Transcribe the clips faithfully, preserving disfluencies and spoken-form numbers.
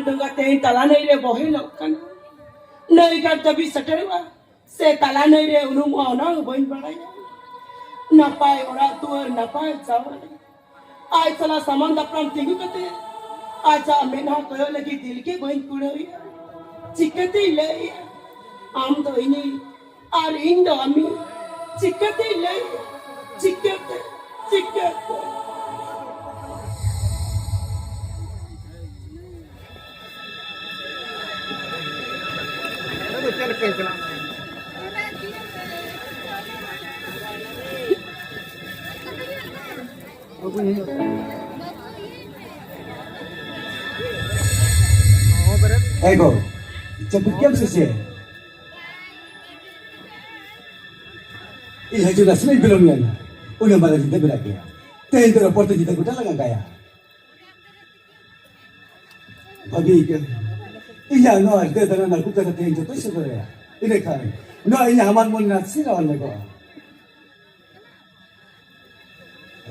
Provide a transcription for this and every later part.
ᱰᱚᱸᱜᱟ ᱛᱮᱦᱮᱧ ᱛᱟᱞᱟ ᱱᱟᱹᱭ ᱨᱮ ᱵᱚᱦᱮᱞᱚᱜ ᱠᱟᱱᱟ᱾ ᱱᱟᱹᱭ ᱜᱷᱟᱴ ᱫᱷᱟᱹᱵᱤᱡ ᱥᱮᱴᱮᱨᱚᱜᱼᱟ ᱥᱮ ᱛᱟᱞᱟ ᱱᱟᱹᱭ ᱨᱮ ᱩᱱᱩᱢᱚᱜᱼᱟ, ᱚᱱᱟ ᱦᱚᱸ ᱵᱟᱹᱧ ᱵᱟᱲᱟᱭᱟ᱾ ᱱᱟᱯᱟᱭ ᱚᱲᱟᱜ ᱫᱩᱣᱟᱹᱨ, ᱱᱟᱯᱟᱭ ᱡᱟᱶᱟᱭ, ᱟᱡ ᱥᱟᱞᱟᱜ ᱥᱟᱢᱟᱝ ᱫᱟᱯᱨᱟᱢ ᱛᱤᱸᱜᱩ ᱠᱟᱛᱮ ᱟᱡᱟᱜ ᱢᱮᱫᱦᱟ ᱠᱚᱭᱚᱜ ᱞᱟᱹᱜᱤᱫ ᱫᱤᱞ ᱜᱮ ᱵᱟᱹᱧ ᱠᱩᱲᱟᱹᱣᱮᱫᱼᱟ᱾ ᱪᱤᱠᱟᱹᱛᱮᱧ ᱞᱟᱹᱭᱟ, ᱟᱢ ᱫᱚ ᱤᱧᱤᱡ ᱟᱨ ᱤᱧ ᱫᱚ ᱟᱢᱤᱡ᱾ ᱪᱤᱠᱟᱹᱛᱮᱧ ᱞᱟᱹᱭᱟ, ᱪᱤᱠᱟᱹᱛᱮ, ᱪᱤᱠᱟᱹᱛᱮ? ᱮ ᱜᱚ, ᱡᱟᱹᱯᱤᱫ ᱠᱮᱫᱟᱢ ᱥᱮ ᱪᱮᱫ? ᱤᱧ ᱦᱤᱡᱩᱜ ᱱᱟᱥᱮᱱᱟᱜ ᱤᱧ ᱵᱤᱞᱚᱢ ᱞᱮᱱᱟ᱾ ᱩᱱᱟᱹᱜ ᱢᱟᱨᱟᱝ ᱧᱤᱫᱟᱹ ᱢᱮᱱᱟᱜ ᱜᱮᱭᱟ᱾ ᱛᱮᱦᱮᱧ ᱫᱚ ᱨᱚᱯᱚᱲ ᱛᱮ ᱧᱤᱫᱟᱹ ᱜᱚᱴᱟ ᱞᱟᱝ ᱟᱸᱜᱟᱭᱟ᱾ ᱵᱷᱟᱹᱜᱤ ᱟᱹᱭᱠᱟᱹᱣ᱾ ᱤᱧᱟᱹᱜ ᱱᱚᱣᱟ ᱦᱨᱤᱫᱟᱹᱭ ᱫᱟᱱᱟ ᱱᱟᱹᱲᱠᱩ ᱠᱟᱛᱷᱟ ᱛᱮ ᱤᱧ ᱡᱚᱛᱚᱧ ᱥᱚᱫᱚᱨᱟᱭᱟ᱾ ᱤᱱᱟᱹ ᱠᱷᱟᱱ ᱱᱚᱣᱟ ᱤᱧᱟᱹᱜ ᱦᱟᱢᱟᱞ ᱢᱚᱱ ᱱᱟᱥᱮ ᱨᱟᱣᱟᱞ ᱧᱚᱜᱚᱜᱼᱟ᱾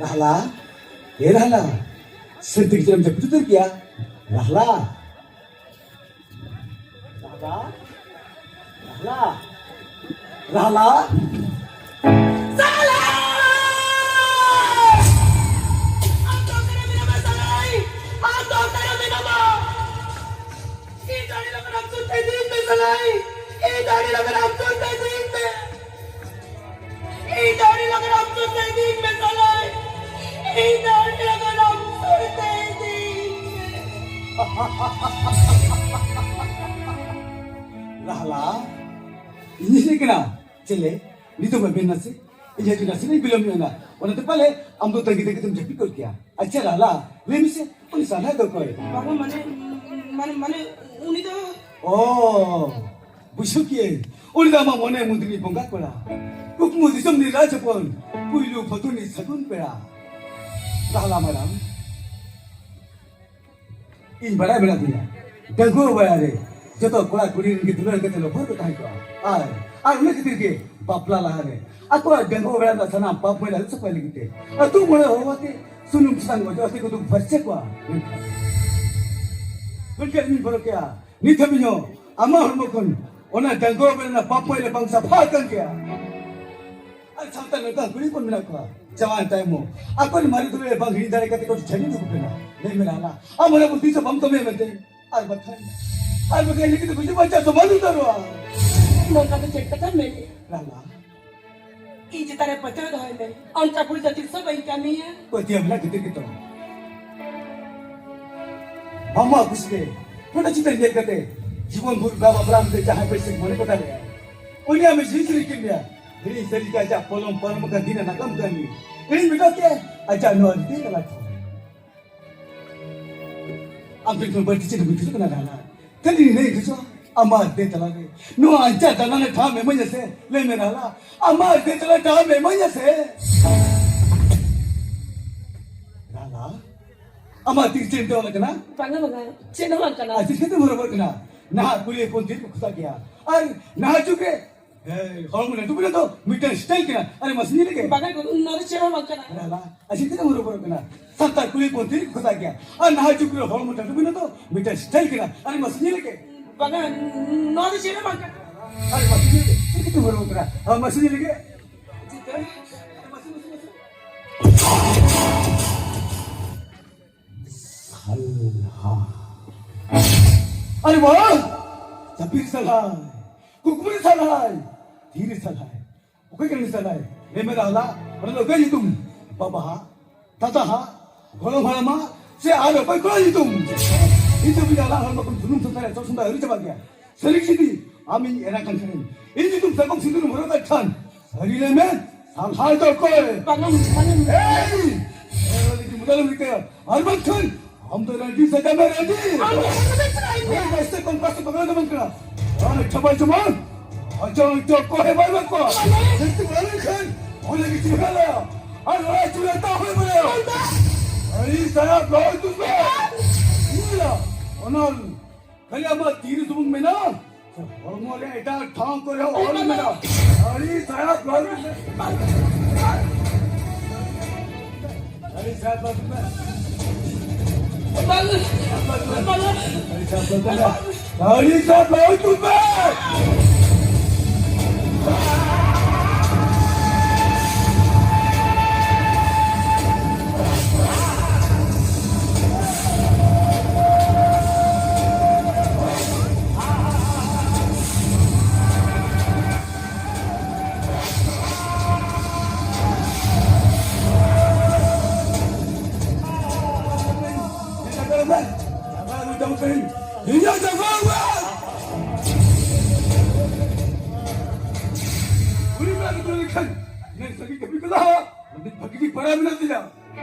ᱨᱟᱦᱞᱟ, ᱮ ᱨᱟᱦᱞᱟ, ᱥᱟᱹᱨᱫᱤ ᱜᱤᱫᱽᱨᱟᱹᱢ ᱡᱟᱹᱯᱤᱫ ᱩᱛᱟᱹᱨ ᱠᱮᱭᱟ? ᱨᱟᱦᱞᱟ, ᱨᱟᱦᱞᱟ, ᱨᱟᱦᱞᱟ, ᱨᱟᱦᱞᱟ᱾ ᱥᱟᱞᱟᱭ! ᱟᱢ ᱫᱚ ᱚᱠᱟᱨᱮ ᱢᱮᱱᱟᱢᱟ, ᱥᱟᱞᱟᱭ? ᱟᱢ ᱫᱚ ᱚᱠᱟᱨᱮ ᱢᱮᱱᱟᱢᱟ? ᱤᱧ ᱫᱚ ᱟᱹᱰᱤ ᱞᱚᱜᱚᱱ ᱟᱢ ᱥᱩᱨ ᱛᱮ ᱤᱫᱤᱧ ᱢᱮ, ᱥᱟᱞᱟᱭ᱾ ᱤᱧ ᱫᱚ ᱟᱹᱰᱤ ᱞᱚᱜᱚᱱ ᱟᱢ ᱥᱩᱨ ᱛᱮ ᱤᱫᱤᱧ ᱢᱮ᱾ ᱤᱧ ᱫᱚ ᱟᱹᱰᱤ ᱞᱚᱜᱚᱱ ᱟᱢ ᱥᱩᱨ ᱛᱮ ᱤᱫᱤᱧ ᱢᱮ, ᱥᱟᱞᱟᱭ᱾ ᱤᱧ ᱫᱚ ᱟᱹᱰᱤ ᱞᱚᱜᱚᱱ ᱟᱢ ᱥᱩᱨ ᱛᱮ ᱤᱫᱤᱧ ᱢᱮ᱾ ᱨᱟᱦᱞᱟ, ᱤᱧ ᱦᱮᱡ ᱠᱟᱱᱟ᱾ ᱪᱮᱞᱮ, ᱱᱤᱛᱚᱜ ᱢᱟ ᱢᱮᱱ ᱱᱟᱥᱮ, ᱤᱧ ᱦᱤᱡᱩᱜ ᱱᱟᱥᱮ ᱱᱟᱜ ᱵᱤᱞᱚᱢ ᱧᱚᱜ ᱮᱱᱟ, ᱚᱱᱟᱛᱮ ᱯᱟᱞᱮ ᱟᱢ ᱫᱚ ᱛᱟᱺᱜᱤ ᱛᱟᱺᱜᱤ ᱛᱮᱢ ᱡᱟᱹᱯᱤᱫ ᱜᱚᱫ ᱠᱮᱭᱟ᱾ ᱟᱪᱪᱷᱟ ᱨᱟᱦᱞᱟ, ᱞᱟᱹᱭ ᱢᱮᱥᱮ, ᱩᱱᱤ ᱥᱟᱞᱦᱟ ᱫᱚ ᱚᱠᱚᱭ? ᱵᱟᱵᱟ, ᱢᱟᱱᱮ, ᱢᱟᱱᱮ, ᱢᱟᱱᱮ, ᱩᱱᱤ ᱫᱚ ᱚ, ᱵᱩᱡᱷᱟᱹᱣ ᱠᱮᱜᱼᱟᱹᱧ, ᱩᱱᱤ ᱫᱚ ᱟᱢᱟᱜ ᱢᱚᱱᱮ ᱢᱩᱫᱽ ᱨᱤᱱᱤᱡ ᱵᱚᱸᱜᱟ ᱠᱚᱲᱟ, ᱠᱩᱠᱢᱩ ᱫᱤᱥᱚᱢ ᱨᱤᱱᱤᱡ ᱨᱟᱡᱽ ᱦᱚᱯᱚᱱ, ᱯᱩᱭᱞᱩ ᱵᱷᱟᱹᱜᱩᱱ ᱨᱤᱱᱤᱡ ᱥᱟᱹᱜᱩᱱ ᱯᱮᱲᱟ᱾ ᱨᱟᱦᱞᱟ ᱢᱟᱨᱟᱝ, ᱤᱧ ᱵᱟᱲᱟᱭ ᱢᱮᱱᱟᱜ ᱛᱤᱧᱟ, ᱰᱟᱺᱜᱩᱣᱟᱹ ᱵᱮᱲᱟ ᱨᱮ ᱡᱚᱛᱚ ᱠᱚᱲᱟ ᱠᱩᱲᱤ ᱨᱮᱱ ᱜᱮ ᱫᱩᱞᱟᱹᱲ ᱠᱟᱛᱮ ᱞᱚᱵᱷᱚᱨ ᱠᱚ ᱛᱟᱦᱮᱸ ᱠᱚᱜᱼᱟ᱾ ᱟᱨ, ᱟᱨ ᱚᱱᱟ ᱠᱷᱟᱹᱛᱤᱨ ᱜᱮ ᱵᱟᱯᱞᱟ ᱞᱟᱦᱟ ᱨᱮ ᱟᱠᱚᱣᱟᱜ ᱰᱟᱺᱜᱩᱣᱟᱹ ᱵᱮᱲᱟ ᱨᱮᱱᱟᱜ ᱥᱟᱱᱟᱢ ᱯᱟᱯ ᱢᱟᱹᱭᱞᱟᱹ ᱟᱹᱨᱩᱵ ᱥᱟᱯᱷᱟᱭ ᱞᱟᱹᱜᱤᱫ ᱛᱮ ᱟᱹᱛᱩ ᱢᱚᱬᱮ ᱦᱚᱦᱚ ᱟᱛᱮ ᱥᱩᱱᱩᱢ ᱥᱟᱥᱟᱝ ᱚᱡᱚᱜ ᱟᱛᱮ ᱠᱚ ᱫᱩᱞ ᱯᱷᱟᱨᱪᱟ ᱠᱚᱣᱟ᱾ ᱢᱮᱱᱠᱷᱟᱱ ᱢᱮᱱᱠᱷᱟᱱ ᱤᱧ ᱵᱚᱨᱚ ᱠᱮᱭᱟ, ᱱᱤᱛ ᱦᱟᱹᱵᱤᱡ ᱦᱚᱸ ᱟᱢᱟᱜ ᱦᱚᱲᱢᱚ ᱠᱷᱚᱱ ᱚᱱᱟ ᱰᱟᱝᱜᱩᱣᱟ ᱨᱮᱱᱟᱜ ᱯᱟᱯ ᱢᱟᱭᱞᱟ ᱵᱟᱝ ᱥᱟᱯᱷᱟ ᱟᱠᱟᱱ ᱜᱮᱭᱟ᱾ ᱟᱨ ᱥᱟᱶᱛᱟ ᱱᱚᱝᱠᱟᱱ ᱠᱩᱲᱤ ᱦᱚᱯᱚᱱ ᱢᱮᱱᱟᱜ ᱠᱚᱣᱟ, ᱡᱟᱶᱟᱭ ᱛᱟᱭᱚᱢ ᱦᱚᱸ ᱟᱠᱚᱨᱮᱱ ᱢᱟᱨᱮ ᱫᱩᱞᱟᱹᱲ ᱵᱟᱝ ᱦᱤᱲᱤᱧ ᱫᱟᱲᱮ ᱠᱟᱛᱮ ᱠᱚ ᱪᱷᱟᱹᱰᱣᱤ ᱠᱚ ᱠᱟᱱᱟ᱾ ᱞᱟᱹᱭ ᱢᱮ ᱨᱟᱦᱞᱟ, ᱟᱢ ᱚᱱᱟ ᱵᱩᱫᱷᱤ ᱥᱮ ᱵᱟᱢ ᱠᱟᱹᱢᱤᱭᱟ ᱢᱮᱱᱛᱮ? ᱟᱨ ᱵᱟᱠᱷᱟᱱ, ᱟᱨ ᱵᱟᱠᱷᱟᱱ ᱤᱧ ᱞᱟᱹᱜᱤᱫ ᱫᱚ ᱜᱩᱡᱩᱜ ᱵᱟᱧᱪᱟᱣ ᱥᱚᱢᱟᱱ ᱩᱛᱟᱹᱨᱚᱜᱼᱟ᱾ ᱱᱚᱝᱠᱟ ᱫᱚ ᱪᱮᱫ ᱠᱟᱛᱷᱟᱢ ᱢᱮᱱᱮᱫᱼᱟ? ᱨᱟᱦᱞᱟ, ᱤᱧ ᱪᱮᱛᱟᱱ ᱨᱮ ᱯᱟᱹᱛᱭᱟᱹᱣ ᱫᱚᱦᱚᱭ ᱢᱮ, ᱚᱱᱠᱟ ᱵᱷᱩᱞ ᱫᱚ ᱛᱤᱥ ᱦᱚᱸ ᱵᱟᱹᱧ ᱠᱟᱹᱢᱤᱭᱟ᱾ ᱯᱟᱹᱛᱭᱟᱹᱣ ᱢᱮᱱᱟᱜ ᱠᱷᱟᱹᱛᱤᱨ ᱜᱮᱛᱚ ᱵᱟᱢ ᱟᱹᱜᱩ ᱥᱮ᱾ ᱱᱚᱰᱮ ᱪᱤᱛᱟᱹᱨ ᱧᱮᱞ ᱠᱟᱛᱮ ᱡᱤᱵᱚᱱ ᱵᱷᱳᱨ ᱵᱟᱵᱟ ᱵᱨᱟᱢ ᱛᱮ ᱡᱟᱦᱟᱸᱭ ᱯᱟᱹᱭᱥᱟᱹ ᱢᱚᱱᱮ ᱠᱚ ᱫᱟᱲᱮᱭᱟᱜᱼᱟ, ᱩᱱᱤ ᱟᱢᱮ ᱡᱤᱣᱤ ᱪᱩᱨᱤ ᱠᱮᱫ ᱢᱮᱭᱟ᱾ ᱦᱤᱲᱤᱧ ᱥᱟᱹᱨᱤ ᱠᱟᱭ ᱪᱟ ᱯᱚᱞᱚᱢ ᱯᱟᱨᱚᱢ ᱟᱠᱟᱱ ᱫᱤᱱ ᱱᱟᱜᱟᱢ ᱠᱟᱹᱦᱱᱤ ᱦᱤᱲᱤᱧ ᱢᱮᱴᱟᱣ ᱠᱮᱫ ᱟᱡᱟᱜ ᱱᱚᱣᱟ ᱨᱤᱛᱤ ᱛᱟᱞᱟ ᱠᱷᱚᱱ᱾ ᱟᱢ ᱴᱷᱮᱱ ᱠᱷᱚᱱ ᱵᱟᱹᱲᱛᱤ ᱪᱮᱫ ᱦᱚᱸ ᱵᱟᱹᱧ ᱠᱷᱚᱡᱚᱜ ᱠᱟᱱᱟ ᱨᱟᱦᱞᱟ᱾ ᱠᱷᱟᱹᱞᱤ ᱱᱤᱱᱟᱹᱧ ᱠᱷᱚᱡᱚᱜᱼᱟ, ᱟᱢᱟᱜ ᱫᱮ ᱛᱟᱞᱟ ᱨᱮ ᱱᱚᱣᱟ ᱟᱧᱪᱟᱨ ᱫᱟᱱᱟᱝ ᱨᱮ ᱴᱷᱟᱶ ᱮᱢ ᱤᱢᱟᱹᱧᱟ ᱥᱮ? ᱞᱟᱹᱭ ᱢᱮ ᱨᱟᱦᱞᱟ, ᱟᱢᱟᱜ ᱫᱮ ᱛᱟᱞᱟ ᱨᱮ ᱴᱷᱟᱶ ᱮᱢ ᱤᱢᱟᱹᱧᱟ ᱥᱮ? ᱨᱟᱦᱞᱟ, ᱟᱢᱟᱜ ᱛᱤ ᱪᱮᱫ ᱮᱢ ᱛᱮ ᱚᱞ ᱟᱠᱟᱱᱟ? ᱵᱟᱝᱟ, ᱵᱟᱝᱟ, ᱪᱮᱫ ᱦᱚᱸ ᱵᱟᱝ ᱠᱟᱱᱟ᱾ ᱟᱨ ᱪᱮᱫ ᱠᱷᱟᱹᱛᱤᱨ ᱮᱢ ᱦᱚᱨᱚᱵᱚᱨᱚᱜ ᱠᱟᱱᱟ? ᱱᱟᱦᱟᱜ ᱠᱩᱲᱤ ᱦᱚᱯᱚᱱ ᱛᱤᱨ ᱠᱚ ᱠᱷᱚᱥᱟ ᱜᱮᱭᱟ᱾ ᱟᱨ ᱱᱟᱦᱟᱜ ᱡᱩᱜᱽ ᱨᱮ ᱦᱮᱸ, ᱦᱚᱲᱢᱚ ᱞᱟᱹᱴᱩ ᱵᱮᱱᱟᱣ ᱫᱚ ᱢᱤᱫᱴᱟᱝ style ᱠᱟᱱᱟ᱾ ᱟᱨᱮ, ᱢᱟᱥᱮ ᱧᱮᱞ ᱞᱮᱜᱮ᱾ ᱵᱟᱝᱟ ᱜᱚ, ᱱᱚᱣᱟ ᱫᱚ ᱪᱮᱫ ᱦᱚᱸ ᱵᱟᱝ ᱠᱟᱱᱟ᱾ ᱟᱨᱮ, ᱟᱞᱟ, ᱟᱨ ᱪᱮᱫ ᱛᱮ ᱦᱚᱨᱚᱵᱚᱨᱚᱜ ᱠᱟᱱᱟ? ᱥᱟᱱᱛᱟᱲ ᱠᱩᱲᱤ ᱦᱚᱯᱚᱱ ᱛᱤᱨᱤ ᱠᱷᱚᱥᱟ ᱜᱮᱭᱟ᱾ ᱟᱨ ᱱᱟᱦᱟᱜ ᱡᱩᱜᱽ ᱨᱮ ᱦᱚᱲᱢᱚ ᱞᱟᱹᱴᱩ ᱵᱮᱱᱟᱣ ᱫᱚ ᱢᱤᱫᱴᱟᱝ style ᱠᱟᱱᱟ᱾ ᱟᱨᱮ, ᱢᱟᱥᱮ ᱧᱮᱞ ᱞᱮᱜᱮ᱾ ᱵᱟᱝᱟ, ᱱᱚᱣᱟ ᱫᱚ ᱪᱮᱫ ᱦᱚᱸ ᱵᱟᱝ ᱠᱟᱱᱟ᱾ ᱟᱨᱮ, ᱢᱟᱥᱮ ᱧᱮᱞ ᱞᱮᱜᱮ᱾ ᱪᱮᱫ ᱛᱮ ᱦᱚᱨᱚᱵᱚᱨᱚᱜ ᱠᱟᱱᱟ? ᱟᱨ ᱢᱟᱥᱮ ᱧᱮᱞ ᱞᱮᱜᱮ᱾ ᱪᱤᱛᱟᱹᱨ᱾ ᱟᱨᱮ, ᱢᱟᱥᱮ, ᱢᱟᱥᱮ, ᱢᱟᱥᱮ᱾ ᱥᱟᱞᱦᱟ᱾ ᱟᱨᱮ ᱵᱟᱵᱟ! ᱡᱟᱹᱯᱤᱫ ᱥᱟᱞᱦᱟᱭ, ᱠᱩᱠᱢᱩ ᱥᱟᱞᱦᱟᱭ, ᱛᱤᱨᱮ ᱥᱟᱞᱦᱟᱭ, ᱚᱠᱚᱭ ᱠᱟᱱᱟᱭ ᱥᱟᱞᱦᱟᱭ? ᱞᱟᱹᱭ ᱢᱮ ᱨᱟᱦᱞᱟ, ᱚᱱᱟ ᱫᱚ ᱚᱠᱚᱭ ᱧᱩᱛᱩᱢ? ᱵᱟᱵᱟ ᱦᱟᱜ, ᱫᱟᱫᱟ ᱦᱟᱜ, ᱜᱚᱲᱚᱢ ᱦᱟᱲᱟᱢ ᱦᱟᱜ, ᱥᱮ ᱟᱨ ᱚᱠᱚᱭ ᱠᱚᱲᱟ ᱧᱩᱛᱩᱢ? ᱤᱧ ᱫᱚ ᱵᱤᱱ ᱟᱞᱟᱝ ᱦᱚᱲᱢᱚ ᱠᱷᱚᱱ ᱥᱩᱱᱩᱢ ᱥᱟᱥᱟᱝ ᱨᱮ ᱥᱚᱵ ᱥᱚᱢᱚᱭ ᱟᱹᱣᱨᱤ ᱪᱟᱵᱟᱜ ᱜᱮᱭᱟ᱾ ᱥᱟᱹᱨᱤ ᱡᱩᱫᱤ ᱟᱢᱤᱧ ᱮᱨᱟ ᱠᱟᱱ ᱠᱷᱟᱱᱤᱧ, ᱤᱧ ᱧᱩᱛᱩᱢ ᱥᱟᱠᱚᱢ ᱥᱤᱸᱫᱩᱨ ᱦᱚᱨᱚᱜ ᱟᱠᱟᱫ ᱠᱷᱟᱱ, ᱥᱟᱹᱨᱤ ᱞᱟᱹᱭ ᱢᱮ, ᱥᱟᱞᱦᱟᱭ ᱫᱚ ᱚᱠᱚᱭ? ᱵᱟᱝᱟ, ᱵᱟᱝᱟ᱾ ᱮᱭ! ᱮᱭ, ᱡᱩᱫᱤ ᱢᱩᱫᱟᱞᱮᱢ ᱨᱤᱠᱟᱹᱭᱟ, ᱟᱨ ᱵᱟᱝᱠᱷᱟᱱ ᱟᱢ ᱫᱚ ᱨᱟᱺᱰᱤ ᱥᱟᱡᱟᱣ ᱢᱮ, ᱨᱟᱺᱰᱤ᱾ ᱟᱢ ᱫᱚ ᱨᱟᱺᱰᱤ ᱥᱟᱡᱟᱣ ᱢᱮ᱾ ᱮᱭ, ᱵᱟᱥᱛᱮ ᱠᱚᱢ ᱯᱟᱥᱮ ᱯᱟᱜᱞᱟ ᱫᱚ ᱵᱟᱝ ᱠᱟᱱᱟ᱾ ᱟᱨ ᱪᱷᱟᱵᱟ ᱡᱮᱢᱚᱱ ᱟᱡᱟᱝ ᱡᱚ ᱠᱚ ᱦᱮᱵᱟᱭ ᱵᱟᱠᱚ᱾ ᱡᱟᱹᱥᱛᱤ ᱵᱟᱲᱟᱭ ᱞᱮᱱᱠᱷᱟᱱ ᱚᱸᱰᱮ ᱜᱮ ᱪᱤᱱᱦᱟᱹ ᱞᱮᱭᱟ᱾ ᱟᱨ ᱚᱱᱟ ᱪᱩᱲᱟᱹ ᱛᱟ ᱦᱩᱭ ᱵᱟᱲᱟᱭᱟ᱾ ᱟᱹᱰᱤ ᱥᱟᱭᱟ ᱵᱞᱚᱜ ᱫᱩᱥ ᱢᱮ᱾ ᱤᱭᱟᱹ, ᱚᱱᱟ ᱠᱷᱟᱹᱞᱤ ᱟᱢᱟᱜ ᱛᱤ ᱨᱮ ᱥᱩᱢᱩᱝ ᱢᱮᱱᱟᱜᱼᱟ, ᱥᱮ ᱦᱚᱲᱢᱚ ᱨᱮ ᱮᱴᱟᱜ ᱴᱷᱟᱶ ᱠᱚᱨᱮ ᱦᱚᱸ ᱚᱞ ᱢᱮᱱᱟᱜᱼᱟ? ᱟᱹᱰᱤ ᱥᱟᱭᱟ ᱵᱞᱚᱜ ᱫᱩᱥ ᱢᱮ᱾ ᱟᱹᱰᱤ ᱥᱟᱭᱟ ᱵᱞᱚᱜ ᱫᱩᱥ ᱢᱮ᱾ ᱵᱟᱝ, ᱵᱟᱝ᱾ ᱫᱟᱲᱮ ᱠᱚ ᱵᱟᱹᱱᱩᱜ ᱛᱟᱯᱮ᱾ ᱤᱧᱟᱹᱜ ᱡᱟᱭᱜᱟ ᱨᱮ ᱩᱱᱤ ᱢᱮᱱᱟᱜ ᱠᱟᱫᱮ ᱠᱷᱟᱱ ᱤᱱᱟᱹ ᱥᱟᱹᱨᱤ ᱠᱟᱹᱢᱤ ᱠᱟᱫᱟ᱾ ᱟᱹᱰᱤ ᱵᱷᱟᱹᱜᱤ ᱜᱮ ᱵᱟᱲᱟᱭ ᱢᱮᱱᱟᱜ ᱛᱤᱧᱟ᱾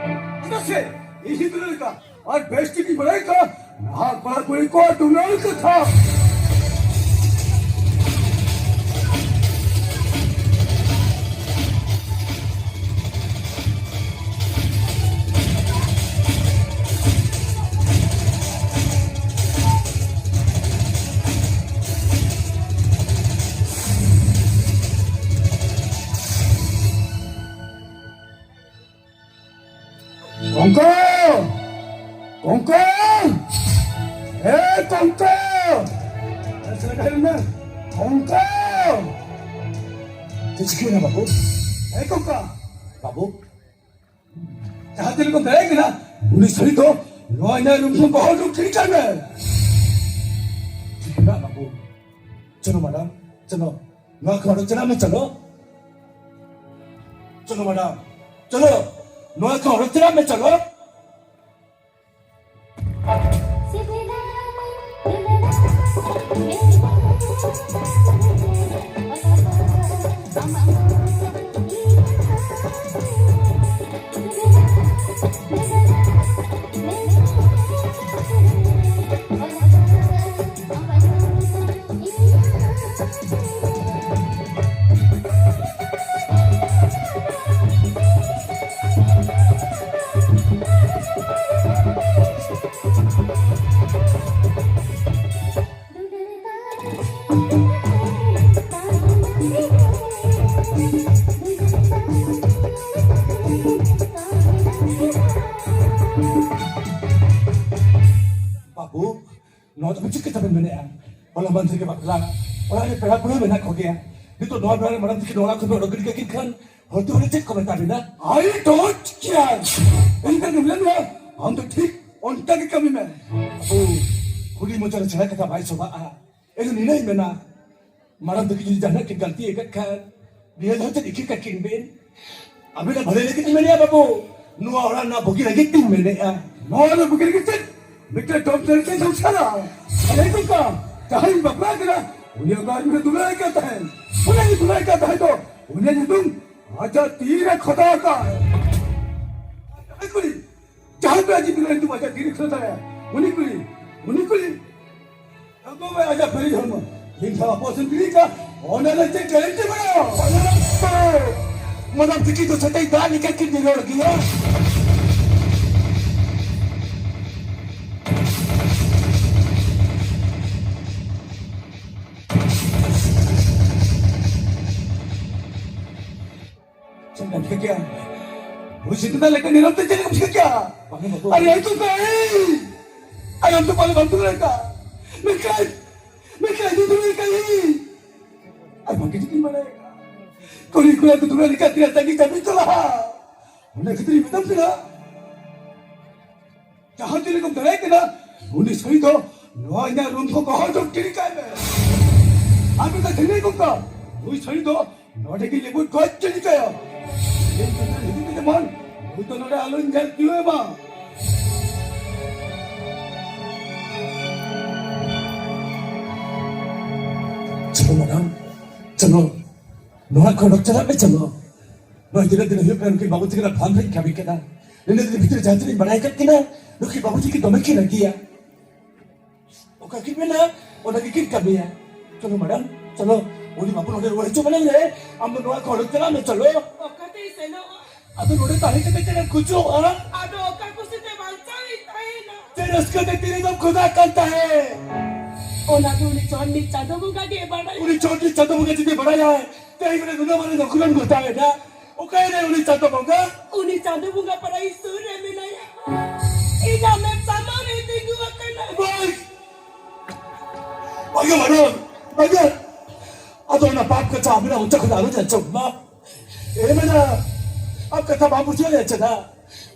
ᱪᱮᱫᱟᱜ ᱥᱮ ᱤᱧ ᱦᱤᱸᱫᱩ ᱞᱮᱠᱟ ᱟᱨ ᱵᱮᱥ ᱴᱷᱤᱠ ᱤᱧ ᱵᱟᱲᱟᱭ ᱠᱟᱱᱟ ᱱᱟᱦᱟᱜ ᱠᱚᱲᱟ ᱠᱩᱲᱤ ᱠᱚᱣᱟᱜ ᱰᱩᱱᱟᱹᱣ ᱠᱟᱛᱷᱟ᱾ ᱠᱚᱝᱠᱚ! ᱠᱚᱝᱠᱚ! ᱮ ᱠᱚᱝᱠᱚ! ᱠᱚᱝᱠᱚ! ᱪᱮᱫ ᱪᱤᱠᱟᱹᱭᱮᱱᱟ ᱵᱟᱹᱵᱩ? ᱮ ᱠᱚᱝᱠᱚ! ᱵᱟᱹᱵᱩ, ᱡᱟᱦᱟᱸ ᱛᱤᱱᱟᱹᱜ ᱠᱚ ᱫᱟᱲᱮᱭᱟᱜ ᱠᱟᱱᱟ, ᱩᱱᱤ ᱥᱟᱹᱨᱤ ᱫᱚ ᱱᱚᱣᱟ ᱤᱧᱟᱹᱜ ᱨᱩᱢ ᱠᱷᱚᱱ ᱵᱟᱦᱟ ᱩᱰᱩᱠ ᱴᱷᱤᱠ ᱠᱟᱜ ᱢᱮ᱾ ᱪᱮᱫ ᱠᱟᱱᱟ ᱵᱟᱹᱵᱩ? ᱪᱚᱞᱚ ᱢᱮᱰᱟᱢ, ᱪᱚᱞᱚ᱾ ᱱᱚᱣᱟ ᱠᱷᱚᱱ ᱚᱰᱚᱠ ᱪᱟᱞᱟᱜ ᱢᱮ, ᱪᱚᱞᱚ᱾ ᱪᱚᱞᱚ ᱢᱮᱰᱟᱢ, ᱪᱚᱞᱚ᱾ ᱱᱚᱣᱟ ᱠᱷᱚᱱ ᱚᱰᱚᱠ ᱪᱟᱞᱟᱜ ᱢᱮ, ᱪᱚᱞᱚ᱾ ᱵᱟᱹᱵᱩ, ᱱᱚᱣᱟ ᱫᱚ ᱪᱮᱫ ᱠᱟᱛᱷᱟ ᱵᱮᱱ ᱢᱮᱱᱮᱫᱼᱟ? ᱦᱚᱞᱟ ᱢᱟᱫᱷᱮᱨ ᱜᱮ ᱵᱟᱯᱞᱟ ᱚᱲᱟᱜ ᱨᱮ ᱯᱮᱲᱟ ᱯᱩᱲᱦᱟᱹ ᱢᱮᱱᱟᱜ ᱠᱚᱜᱮᱭᱟ᱾ ᱱᱤᱛᱚᱜ ᱱᱚᱣᱟ ᱵᱮᱲᱟ ᱨᱮ ᱢᱟᱰᱟᱢ ᱛᱟᱹᱠᱤᱱ ᱚᱲᱟᱜ ᱠᱷᱚᱱ ᱯᱮ ᱚᱰᱚᱠ ᱜᱤᱰᱤ ᱠᱟᱹᱠᱤᱱ ᱠᱷᱟᱱ ᱦᱚᱭᱛᱳ ᱩᱱᱤ ᱪᱮᱫ ᱠᱚ ᱢᱮᱛᱟ ᱵᱤᱱᱟ? I don't care. ᱤᱧ ᱫᱚ ᱞᱟᱹᱭ ᱢᱮ, ᱟᱢ ᱫᱚ ᱴᱷᱤᱠ ᱚᱱᱠᱟ ᱜᱮ ᱠᱟᱹᱢᱤ ᱢᱮ᱾ ᱟᱵᱚ ᱠᱩᱲᱤ ᱢᱚᱪᱟ ᱨᱮ ᱪᱷᱟᱲᱟ ᱠᱟᱛᱷᱟ ᱵᱟᱭ ᱥᱚᱵᱷᱟᱜᱼᱟ᱾ ᱤᱧ ᱫᱚ ᱱᱤᱱᱟᱹᱧ ᱢᱮᱱᱟ, ᱢᱟᱲᱟᱝ ᱛᱮ ᱡᱩᱫᱤ ᱡᱟᱦᱟᱱᱟᱜ ᱠᱤᱱ ᱜᱟᱹᱞᱛᱤ ᱟᱠᱟᱫ ᱠᱷᱟᱱ, ᱱᱤᱭᱟᱹ ᱫᱷᱟᱣ ᱪᱮᱫ ᱤᱠᱟᱹ ᱠᱟᱹᱠᱤᱱ ᱵᱤᱱ? ᱟᱹᱵᱤᱱᱟᱜ ᱵᱷᱟᱹᱞᱟᱹᱭ ᱞᱟᱹᱜᱤᱫ ᱤᱧ ᱢᱮᱱᱮᱫᱼᱟ ᱵᱟᱹᱵᱩ, ᱱᱚᱣᱟ ᱚᱲᱟᱜ ᱨᱮᱱᱟᱜ ᱵᱩᱜᱤ ᱞᱟᱹᱜᱤᱫ ᱤᱧ ᱢᱮᱱᱮᱫᱼᱟ᱾ ᱱᱚᱣᱟ ᱨᱮ ᱵᱩᱜᱤ ᱞᱟᱹᱜᱤᱫ ᱪᱮᱫ? ᱢᱤᱫᱴᱮᱱ ᱰᱚᱢ ᱛᱮ ᱪᱮᱫ ᱥᱚᱝᱥᱟᱨᱟ? ᱟᱞᱮ ᱠᱚ ᱠᱟ, ᱡᱟᱦᱟᱸᱭ ᱵᱟᱯᱞᱟ ᱠᱟᱱᱟ, ᱩᱱᱤ ᱚᱲᱟᱜ ᱨᱮ ᱫᱩᱞᱟᱹᱲ ᱟᱠᱟᱫ ᱛᱟᱦᱮᱸᱱ᱾ ᱩᱱᱤ ᱫᱩᱞᱟᱹᱲ ᱟᱠᱟᱫ ᱛᱟᱦᱮᱸᱫ ᱫᱚ, ᱩᱱᱤᱭᱟᱜ ᱧᱩᱛᱩᱢ ᱟᱡᱟᱜ ᱛᱤ ᱨᱮ ᱠᱷᱚᱫᱟ ᱟᱠᱟᱫ᱾ ᱡᱟᱦᱟᱸᱭ ᱠᱩᱲᱤ, ᱡᱟᱦᱟᱸᱭ ᱠᱩᱲᱤ ᱟᱡ ᱫᱩᱞᱟᱹᱲ ᱧᱩᱛᱩᱢ ᱟᱡᱟᱜ ᱛᱤ ᱨᱮ ᱠᱷᱚᱫᱟ ᱟᱭᱟ, ᱩᱱᱤ ᱠᱩᱲᱤ, ᱩᱱᱤ ᱠᱩᱲᱤ, ᱟᱵᱚ ᱢᱟ ᱟᱡᱟᱜ ᱯᱮᱨᱮᱡ ᱦᱚᱲᱢᱚ᱾ ᱤᱧ ᱴᱷᱮᱱ ᱟᱯᱚᱥ ᱮᱢ ᱜᱤᱰᱤ ᱠᱟᱜ, ᱚᱱᱟ ᱨᱮ ᱪᱮᱫ ᱜᱮᱨᱮᱱᱴᱤ ᱢᱮᱱᱟᱜᱼᱟ? ᱚᱱᱟ ᱨᱮ ᱛᱚ ᱢᱟᱰᱟᱢ ᱛᱤᱠᱤ ᱫᱚ ᱥᱮᱛᱟᱭ ᱫᱟᱜ ᱞᱮᱠᱟ ᱠᱤᱱ ᱨᱚᱲ ᱜᱮᱭᱟ᱾ ᱪᱮᱫ ᱮᱢ ᱪᱤᱠᱟᱹ ᱠᱮᱭᱟ? ᱦᱩᱭ ᱥᱤᱫᱷᱟᱹ ᱞᱮᱠᱟ ᱱᱤᱨᱚᱵ ᱛᱮ ᱪᱮᱫ ᱮᱢ ᱪᱤᱠᱟᱹ ᱠᱮᱭᱟ? ᱵᱟᱝ ᱵᱟᱹᱵᱩ᱾ ᱟᱨᱮ, ᱟᱭ ᱛᱩᱢ ᱠᱟᱹᱦᱤ, ᱟᱭ ᱟᱢ ᱛᱩᱢ ᱵᱟᱞᱮ ᱵᱟᱝ ᱛᱩᱢ ᱞᱮᱠᱟ᱾ ᱢᱮᱱᱠᱷᱟᱱ, ᱢᱮᱱᱠᱷᱟᱱ, ᱤᱧ ᱛᱩᱢ ᱠᱟᱹᱦᱤ᱾ ᱟᱨ ᱵᱟᱝ ᱠᱤᱪᱷᱩ ᱠᱤᱱ ᱵᱟᱲᱟᱭᱟ᱾ ᱠᱩᱲᱤ ᱠᱚᱲᱟ ᱠᱚ ᱛᱩᱢ ᱞᱮᱠᱟ ᱛᱤᱱᱟᱹᱜ ᱛᱟᱺᱜᱤ ᱛᱟᱺᱜᱤ ᱪᱟᱞᱟᱜᱼᱟ᱾ ᱚᱱᱟ ᱠᱷᱟᱹᱛᱤᱨ ᱤᱧ ᱢᱮᱛᱟᱢ ᱠᱟᱱᱟ᱾ ᱡᱟᱦᱟᱸ ᱛᱤᱱᱟᱹᱜ ᱮᱢ ᱫᱟᱲᱮᱭᱟᱜ ᱠᱟᱱᱟ, ᱩᱱᱤ ᱥᱟᱹᱲᱤ ᱫᱚ ᱱᱚᱣᱟ ᱤᱧᱟᱜ ᱨᱩᱢ ᱠᱷᱚᱱ ᱜᱚᱦᱚᱲ ᱫᱚ ᱜᱤᱰᱤ ᱠᱟᱭ ᱢᱮ᱾ ᱟᱨ ᱢᱤᱫᱴᱟᱝ ᱫᱷᱤᱱᱟᱹᱭ ᱠᱚ ᱢᱮᱛᱟ, ᱱᱩᱭ ᱥᱟᱹᱲᱤ ᱫᱚ ᱱᱚᱰᱮ ᱜᱮ ᱞᱮᱵᱩ ᱜᱚᱡ ᱜᱤᱰᱤ ᱠᱟᱭᱟ᱾ ᱤᱧ ᱠᱟᱛᱷᱟ ᱦᱤᱡᱩᱜ ᱢᱮ ᱡᱮᱢᱚᱱ ᱱᱩᱭ ᱫᱚ ᱱᱚᱰᱮ ᱟᱞᱚᱧ ᱧᱮᱞ ᱛᱤᱭᱳᱜ ᱮ ᱢᱟ᱾ ᱪᱚᱞᱚ ᱢᱮᱰᱟᱢ, ᱪᱚᱞᱚ, ᱱᱚᱣᱟ ᱠᱷᱚᱱ ᱚᱰᱚᱠ ᱪᱟᱞᱟᱜ ᱢᱮ, ᱪᱚᱞᱚ᱾ ᱱᱚᱣᱟ ᱛᱤᱱᱟᱹᱜ ᱫᱤᱱ ᱦᱩᱭᱩᱜ ᱠᱟᱱᱟ, ᱱᱩᱠᱤᱱ ᱵᱟᱹᱵᱩ ᱛᱟᱹᱠᱤᱱᱟᱜ ᱯᱷᱟᱨᱢ ᱨᱮᱧ ᱠᱟᱹᱢᱤ ᱠᱟᱱᱟ᱾ ᱱᱤᱱᱟᱹᱜ ᱫᱤᱱ ᱵᱷᱤᱛᱨᱤ ᱡᱟᱦᱟᱸ ᱛᱤᱱᱟᱹᱜ ᱤᱧ ᱵᱟᱲᱟᱭ ᱟᱠᱟᱫ ᱠᱤᱱᱟ, ᱱᱩᱠᱤᱱ ᱵᱟᱹᱵᱩ ᱛᱟᱹᱠᱤᱱ ᱫᱚᱢᱮ ᱠᱤᱱ ᱨᱟᱹᱜᱤᱭᱟ᱾ ᱚᱠᱟ ᱠᱤᱱ ᱢᱮᱱᱟ, ᱚᱱᱟ ᱜᱮᱠᱤᱱ ᱠᱟᱹᱢᱤᱭᱟ᱾ ᱪᱚᱞᱚ ᱢᱮᱰᱟᱢ, ᱪᱚᱞᱚ, ᱩᱱᱤ ᱵᱟᱹᱵᱩ ᱱᱚᱰᱮ ᱨᱩᱣᱟᱹᱲ ᱦᱚᱪᱚ ᱢᱟᱲᱟᱝ ᱨᱮ ᱟᱢ ᱫᱚ ᱱᱚᱣᱟ ᱠᱷᱚᱱ ᱚᱰᱚᱠ ᱪᱟᱞᱟᱜ ᱢᱮ, ᱪᱚᱞᱚ᱾ ᱚᱠᱟᱛᱮᱭ ᱥᱮᱱᱚᱜᱼᱟ? ᱟᱫᱚ ᱱᱚᱰᱮ ᱛᱟᱦᱮᱸ ᱠᱟᱛᱮ ᱪᱮᱫ ᱮᱢ ᱠᱷᱚᱡᱚᱜᱼᱟ? ᱟᱫᱚ ᱚᱠᱟ ᱠᱩᱥᱤᱛᱮ ᱵᱟᱧᱪᱟᱣ ᱤᱧ ᱛᱟᱦᱮᱱᱟ? ᱪᱮᱫ ᱨᱟᱹᱥᱠᱟᱹ ᱛᱮ ᱛᱤᱱᱟᱹᱜ ᱮᱢ ᱠᱷᱚᱫᱟ ᱠᱟᱱ ᱛᱟᱦᱮᱸ? ᱚᱱᱟ ᱫᱚ ᱩᱱᱤ ᱪᱚᱱᱰᱤ ᱪᱟᱸᱫᱚ ᱵᱚᱸᱜᱟ ᱜᱮ ᱵᱟᱲᱟᱭᱟ᱾ ᱩᱱᱤ ᱪᱚᱱᱰᱤ ᱪᱟᱸᱫᱚ ᱵᱚᱸᱜᱟ ᱡᱩᱫᱤ ᱵᱟᱲᱟᱭᱟᱭ, ᱛᱮᱦᱮᱧ ᱱᱚᱰᱮ ᱱᱩᱱᱟᱹᱜ ᱢᱟᱨᱟᱝ ᱚᱠᱨᱚᱢ ᱜᱷᱚᱴᱟᱣ ᱮᱱᱟ᱾ ᱚᱠᱟᱭᱮᱱᱟᱭ ᱩᱱᱤ ᱪᱟᱸᱫᱚ ᱵᱚᱸᱜᱟ? ᱩᱱᱤ ᱪᱟᱸᱫᱚ ᱵᱚᱸᱜᱟ ᱯᱟᱨᱟ ᱤᱧ ᱥᱩᱨ ᱨᱮ ᱢᱮᱱᱟᱭᱟ᱾ ᱤᱧ ᱟᱢᱮᱢ ᱥᱟᱢᱟᱝ ᱨᱮ ᱛᱤᱸᱜᱩ ᱟᱠᱟᱱᱟ᱾ ᱵᱟᱝ, ᱟᱜᱮ ᱢᱟᱰᱟᱢ, ᱟᱜᱮ᱾ ᱟᱫᱚ ᱚᱱᱟ ᱵᱟᱯ ᱠᱟᱛᱷᱟ ᱟᱵᱤᱱᱟᱜ ᱢᱚᱪᱟ ᱠᱷᱚᱱ ᱟᱞᱚ ᱟᱸᱡᱚᱢ ᱢᱟ᱾ ᱮ ᱢᱮᱰᱟᱢ, ᱟᱯ ᱠᱟᱛᱷᱟ ᱵᱟᱢ ᱵᱩᱡᱷᱟᱹᱣ ᱞᱮᱫ ᱪᱮᱫᱟ?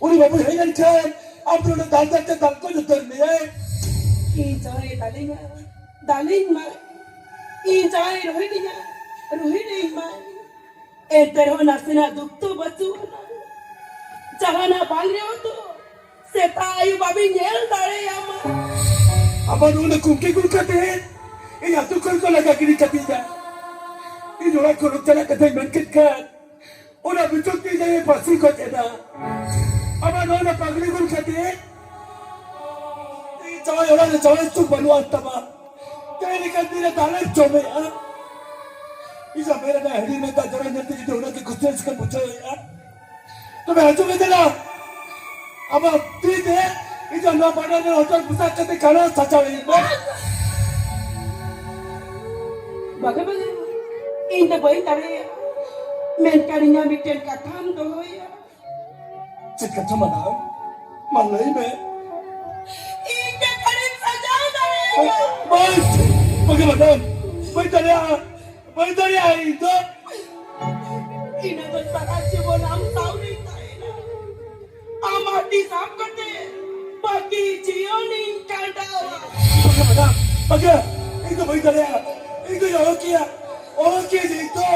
ᱩᱱᱤ ᱵᱟᱹᱵᱩᱭ ᱦᱮᱡ ᱞᱮᱱᱠᱷᱟᱱ ᱟᱢ ᱫᱚ ᱚᱸᱰᱮ ᱫᱟᱞ ᱫᱟᱞ ᱛᱮ ᱫᱟᱞ ᱠᱚ ᱡᱩᱛᱟᱹᱨ ᱢᱮᱭᱟᱭ᱾ ᱤᱧ ᱡᱟᱦᱟᱸᱭ ᱫᱟᱞᱤᱧᱟ, ᱫᱟᱞᱤᱧ ᱢᱟᱭ᱾ ᱤᱧ ᱡᱟᱦᱟᱸᱭ ᱨᱚᱦᱮᱫᱤᱧᱟ, ᱨᱚᱦᱮᱫᱤᱧ ᱢᱟᱭ᱾ ᱮᱱᱛᱮ ᱨᱮᱦᱚᱸ ᱱᱟᱥᱮᱱᱟᱜ ᱫᱩᱠ ᱛᱚ ᱵᱟᱹᱪᱩᱜ ᱟᱱᱟ᱾ ᱡᱟᱦᱟᱱᱟᱜ ᱵᱟᱝ ᱨᱮᱦᱚᱸ ᱛᱚ ᱥᱮᱛᱟᱜ ᱟᱹᱭᱩᱵ ᱵᱟᱵᱤᱱ ᱧᱮᱞ ᱫᱟᱲᱮᱭᱟᱢᱟ᱾ ᱟᱵᱟᱨ ᱚᱱᱟ ᱠᱩᱝᱠᱤ ᱜᱩᱞ ᱠᱟᱛᱮ ᱤᱧ ᱟᱹᱛᱩ ᱠᱷᱚᱱ ᱠᱚ ᱞᱟᱜᱟ ᱜᱤᱰᱤ ᱠᱟᱫᱤᱧᱟ᱾ ᱤᱧ ᱚᱲᱟᱜ ᱠᱷᱚᱱ ᱪᱟᱞᱟᱜ ᱠᱟᱛᱷᱟᱧ ᱢᱮᱱ ᱠᱮᱫ ᱠᱷᱟᱱ ᱚᱱᱟ ᱵᱤᱪᱩᱠ ᱛᱮ ᱤᱧ ᱯᱟᱹᱥᱤ ᱜᱚᱡ ᱮᱱᱟ᱾ ᱟᱵᱟᱨ ᱱᱚᱜᱼᱚᱭ ᱱᱟ ᱯᱟᱜᱽᱞᱤ ᱜᱩᱞ ᱠᱟᱛᱮ ᱤᱧ ᱡᱟᱶᱟᱭ ᱚᱲᱟᱜ ᱨᱮ ᱡᱟᱶᱟᱭ ᱥᱩᱠ ᱵᱟᱹᱱᱩᱜ ᱟᱱ ᱛᱟᱢᱟ᱾ ᱛᱮᱦᱮᱧ ᱞᱮᱠᱟᱱ ᱫᱤᱱ ᱨᱮ ᱫᱟᱞᱮᱢ ᱡᱚᱢᱮᱜᱼᱟ᱾ ᱤᱧ ᱡᱟᱶᱟᱭ ᱨᱮᱱᱟᱜ ᱦᱟᱺᱰᱤ ᱢᱮᱛᱟ ᱡᱚᱨᱟ ᱧᱮᱞ ᱛᱮ ᱡᱩᱫᱤ ᱚᱱᱟ ᱜᱮ ᱠᱩᱥᱤ ᱨᱟᱹᱥᱠᱟᱹᱢ ᱵᱩᱡᱷᱟᱹᱣᱮᱜᱼᱟ, ᱛᱚᱵᱮ ᱦᱤᱡᱩᱜ ᱢᱮ ᱫᱮᱞᱟ, ᱟᱢᱟᱜ ᱛᱤ ᱛᱮ ᱤᱧ ᱫᱚ ᱱᱚᱣᱟ ᱵᱟᱰᱟ ᱨᱮ ᱦᱚᱴᱚᱨ ᱯᱚᱥᱟᱜ ᱠᱟᱛᱮ ᱠᱟᱱᱟ ᱥᱟᱡᱟᱣ ᱤᱧ ᱢᱮ᱾ ᱵᱟᱜᱮ ᱵᱟᱜᱮ, ᱤᱧ ᱫᱚ ᱵᱟᱹᱧ ᱫᱟᱲᱮᱭᱟᱜᱼᱟ, ᱢᱮᱱᱠᱷᱟᱱ ᱤᱧᱟᱹᱜ ᱢᱤᱫᱴᱮᱱ ᱠᱟᱛᱷᱟᱢ ᱫᱚᱦᱚᱭᱟ᱾ ᱪᱮᱫ ᱠᱟᱛᱷᱟ ᱢᱟᱰᱟᱢ? ᱢᱟ ᱞᱟᱹᱭ ᱢᱮ᱾ ᱤᱧ ᱫᱚ ᱠᱷᱟᱹᱞᱤᱢ ᱥᱟᱡᱟᱣ ᱫᱟᱲᱮᱭᱟᱜᱼᱟ᱾ ᱵᱟᱝ, ᱵᱟᱝ ᱢᱟᱰᱟᱢ, ᱵᱟᱹᱧ ᱫᱟᱲᱮᱭᱟᱜᱼᱟ, ᱵᱟᱹᱧ ᱫᱟᱲᱮᱭᱟᱜᱼᱟ ᱤᱧ ᱫᱚ᱾ ᱤᱱᱟᱹ ᱫᱚ ᱥᱟᱨᱟ ᱡᱤᱵᱚᱱ ᱟᱢ ᱥᱟᱶ ᱨᱤᱧ ᱛᱟᱦᱮᱱᱟ᱾ ᱟᱢᱟᱜ ᱛᱤ ᱥᱟᱵ ᱠᱟᱛᱮ ᱵᱟᱹᱠᱤ ᱡᱤᱭᱚᱱᱤᱧ ᱠᱷᱟᱸᱰᱟᱣᱟ᱾ ᱵᱟᱝ ᱢᱟᱰᱟᱢ, ᱵᱟᱝ, ᱤᱧ ᱫᱚ ᱵᱟᱹᱧ ᱫᱟᱲᱮᱭᱟᱜᱼᱟ, ᱤᱧ ᱫᱚᱧ ᱚᱦᱚ ᱠᱮᱭᱟ᱾ ᱚᱦᱚ ᱠᱮᱫᱟᱹᱧ ᱛᱚ᱾